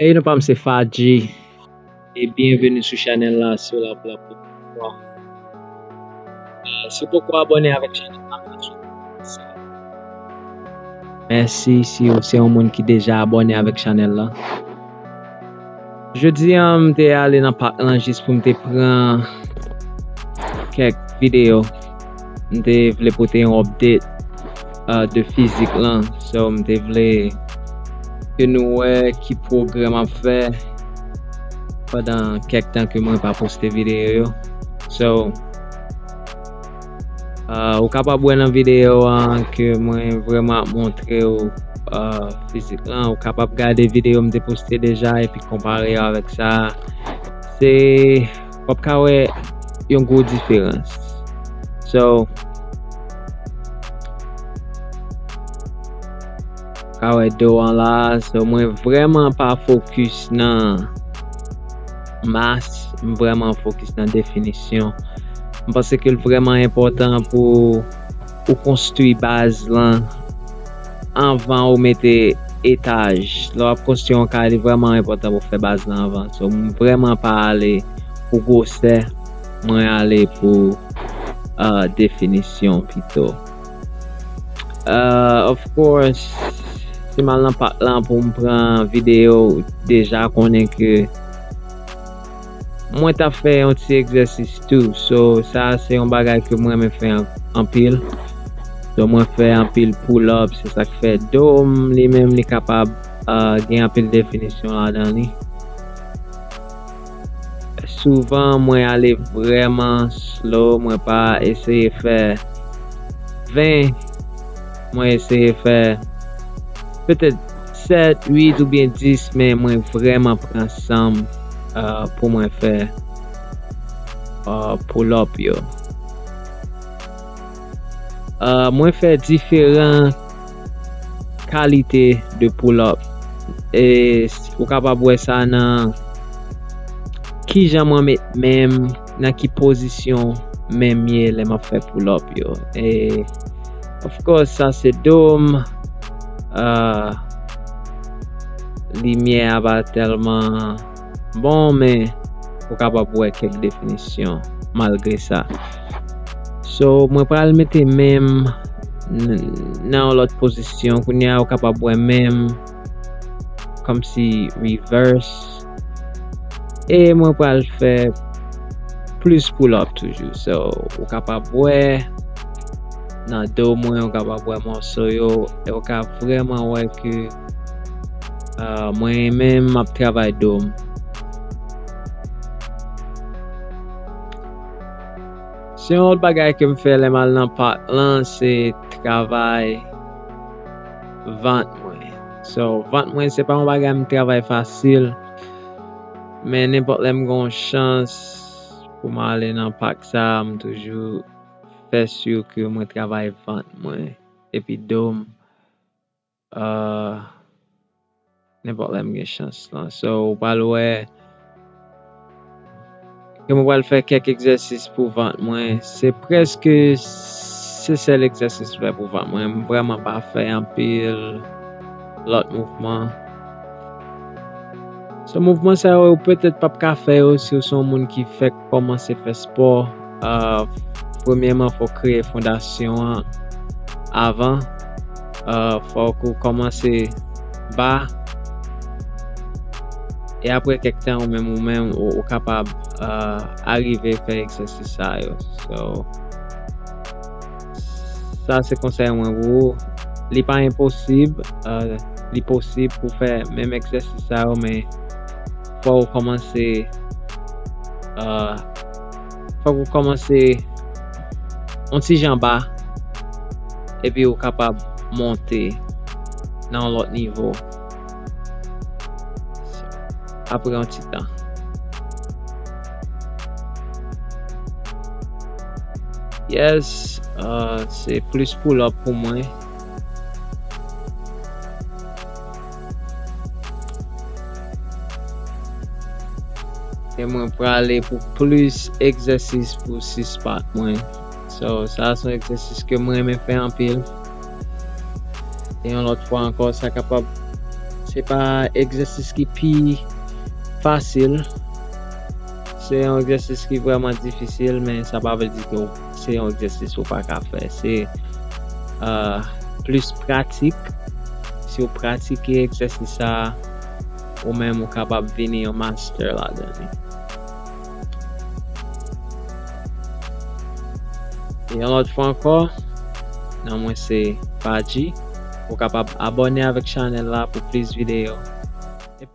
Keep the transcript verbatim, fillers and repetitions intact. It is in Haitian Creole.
Hey, non pa m se Fadji e byenveni sou chanèl la si w la pou la premyè fwa. Eh, si w poko abòne avèk chanèl la, mèsi. Si w se yon moun ki deja abòne avèk chanèl la. Jodi a, m te ale nan pak lan jis pou m te pran kèk videyo. M te vle pote yon update, uh, de fizik lan. So, m te vle ke nou wè ki pwogrè m ap fè pandan kèk tan ke mwen pa poste videyo yo. So, uh, ou kapab wè nan videyo an ke mwen vrèman ap montre w, uh, fizik lan. Ou kapab gade videyo m te poste deja epi konpare yo avèk sa. Se, w ap ka wè yon gwo diferans. So, ka wè do an la, so mwen vrèman pa fokis nan mas, m vrèman fokis nan definisyon. M panse ke l vrèman enpòtan pou ou konstwi baz lan anvan ou mete etaj. Lè w ap konstwi yon kay, li vrèman enpòtan pou w fè baz lan anvan. So, m vrèman pa ale pou gwosè, mwen ale pou, uh, definisyon pito. Uh, of course, si m al nan pak lan pou m pran videyo, ou deja konnen ke mwen t ap fè yon ti egzèsis tou. So, sa a se yon bagay ke mwen renmen fè an-, anpil. So, mwen fè anpil pull up, se sa k fè do m li menm li kapab, uh, gen anpil definisyon ladan li. Souvan, mwen ale vrèman slow, mwen pa eseye fè ven, mwen eseye fè petèt sèt, uit oubyen dis, men mwen vrèman pran san m, uh, pou mwen fè, uh, pull up yo. Uh, mwen fè diferan kalite de pull up. E s-, ou kapab wè sa nan kijan mwen met men m, nan ki pozisyon men m ye lè m ap fè pull up yo. E, of course, sa se do m. Ah, limyè a pa tèlman bon, men ou kapab wè kèk definisyon malgre sa. So, mwen pral mete men m n-, nan yon lòt pozisyon. Kounye a, ou kapab wè men m kòmsi reverse. E mwen pral fè plis pull up toujou. So, ou kapab wè nan do mwen, ou kapab wè mòso yo, e ou ka vrèman wè ke, ah, mwen menm m ap travay do m. Se yon lòt bagay ke m fè lè m al nan pak lan, se travay vant mwen. So, vant mwen se pa yon bagay m travay fasil, men nenpòt lè m gen yon chans pou m ale nan pak sa, m toujou fè si ke mwen travay vant mwen epi do m, ah, nenpòt lè m gen chans lan. So, ou pral wè ke mwen pral fè kèk egzèsis pou vant mwen. Se prèske se sèl egzèsis m fè pou vant mwen. M vrèman pa fè anpil lòt mouvman. So, mouvman sa yo, ou petèt p ap ka fè yo si w se yon moun ki fèk kòmanse fè spò. Ah, premyèman, fò w kreye fondasyon an avan. Ah, fòk ou kòmanse ba. E apre kèk tan, ou menm, ou menm, ou, ou kapab, ah, arive fè egzèsis sa yo. So, sa se konsèy mwen pou ou. Li pa enposib, ah, li posib pou fè menm egzèsis sa yo, men fò ou kòmanse, ah, fòk ou kòmanse yon ti jan ba, epi ou kapab monte nan yon lòt nivo apre yon ti tan. Yes, ah, se plis pull up pou mwen. E mwen prale pou plis egzèsis pou sis pat mwen. So, sa se yon egzèsis ke mwen renmen fè anpil. E yon lòt fwa ankò, sa kapab, Se pa egzèsis ki pi fasil. Se yon egzèsis ki vrèman difisil, men sa pa vle di ke se yon egzèsis ou pa ka fè. Se uh, plis pratik. Si w pratike egzèsis sa, ou menm ou kapab vini yon master ladan li. E yon lòt fwa ankò, non mwen se Padji. Ou kapab abòne avèk chanèl la pou plis videyo.